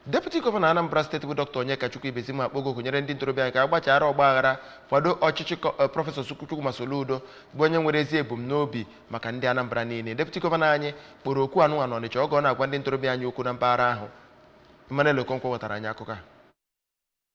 Deputy Gọvanọ Anambra Steeti bụ Dr. Onyekachukwu Ibezim akpọgo oku nyere ndị ntorobịa ka agbachara ọgba aghara kwado ọchịchị Prọfesọ Chukwuma Soludo, bụ onye nwere ezi ebumnobi maka ndị Anambra niile. Deputy Gọvanọ anyị kpọrọ okwu anụnwa n'Ọnịcha oge ọ na-agwa ndị ntorobịa anyị okwu na mpaghara ahụ. Emmanuel Okonkwo wetara anyị akụkọ a.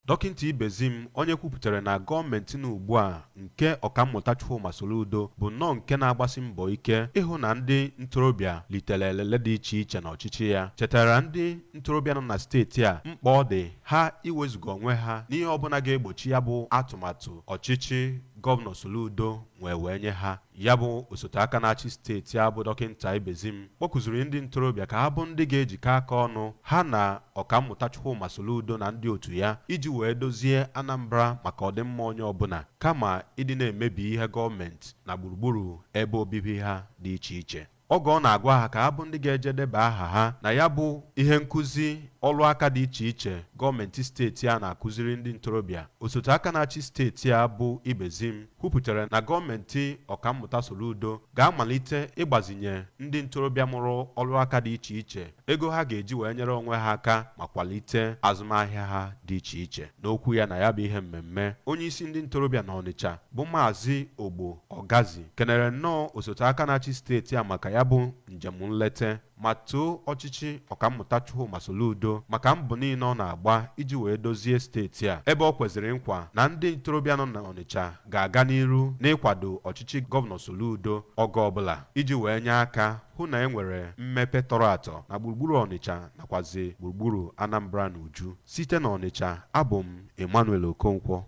Dọkịta Ibezim, onye kwupụtara na gọọmenti nọ ugbu a nke Ọkammụta Chukwuma Soludo bụ nnọọ nke na-agbasi mbọ ike ịhụ na ndị ntorobịa litere elele dị iche iche n'ọchịchị ya, chetara ndị ntorobịa nọ na steeti a mkpa ọ dị ha iwezuga onwe ha n'ihe ọbụla ga-egbochi ya bụ atụmatụ ọchịchị Gọvanọ Soludo nwee wee nye ha. Ya bụ osote aka na-achị steeti a bụ Dọkịta Ibezim kpọkụziri ndị ntorobịa ka ha bụ ndị ga-ejikọ aka ọnụ ha na Ọkammụta Chukwuma Soludo na ndị otu ya iji wee dozie Anambra maka ọdịmma onye ọbụla, kama ịdị na-emebi ihe gọọmenti na gburugburu ebe obibi ha dị iche iche. Oge ọ na-agwa ha ka ha bụ ndị ga-eje deba aha ha na ya bụ ihe nkụzi ọrụ aka dị iche iche gọọmenti steeti a na-akụziri ndị ntorobịa, osote aka na-achị steeti a bụ Ibezim kwupụtara na gọọmenti Ọkammụta Soludo ga-amalite ịgbazinye ndị ntorobịa mụrụ ọrụ aka dị iche iche ego ha ga-eji wee nyere onwe ha aka ma kwalite azụmahịa ha dị iche iche. N'okwu ya na ya bụ ihe mmemme, onye isi ndị ntorobịa n'Ọnịcha bụ Maazị Ogbo Ọgazi kenere nnọọ osote aka na-achị steeti a maka ya bụ njem nlete, ma too ọchịchị Ọkammụta Chukwuma Soludo maka mbọ niile ọ na-agba iji wee dozie steeti a, ebe ọ kweziri nkwa na ndị ntorobịa nọ n'Ọnịcha ga-aga n'iru n'ịkwado ọchịchị Gọvanọ Soludo oge ọbụla iji wee nye aka hụ na e nwere mmepe tọrọ atọ na gburugburu Ọnịcha nakwazi gburugburu Anambra n'uju. Site n'Ọnịcha, abụ m Emmanuel Okonkwo.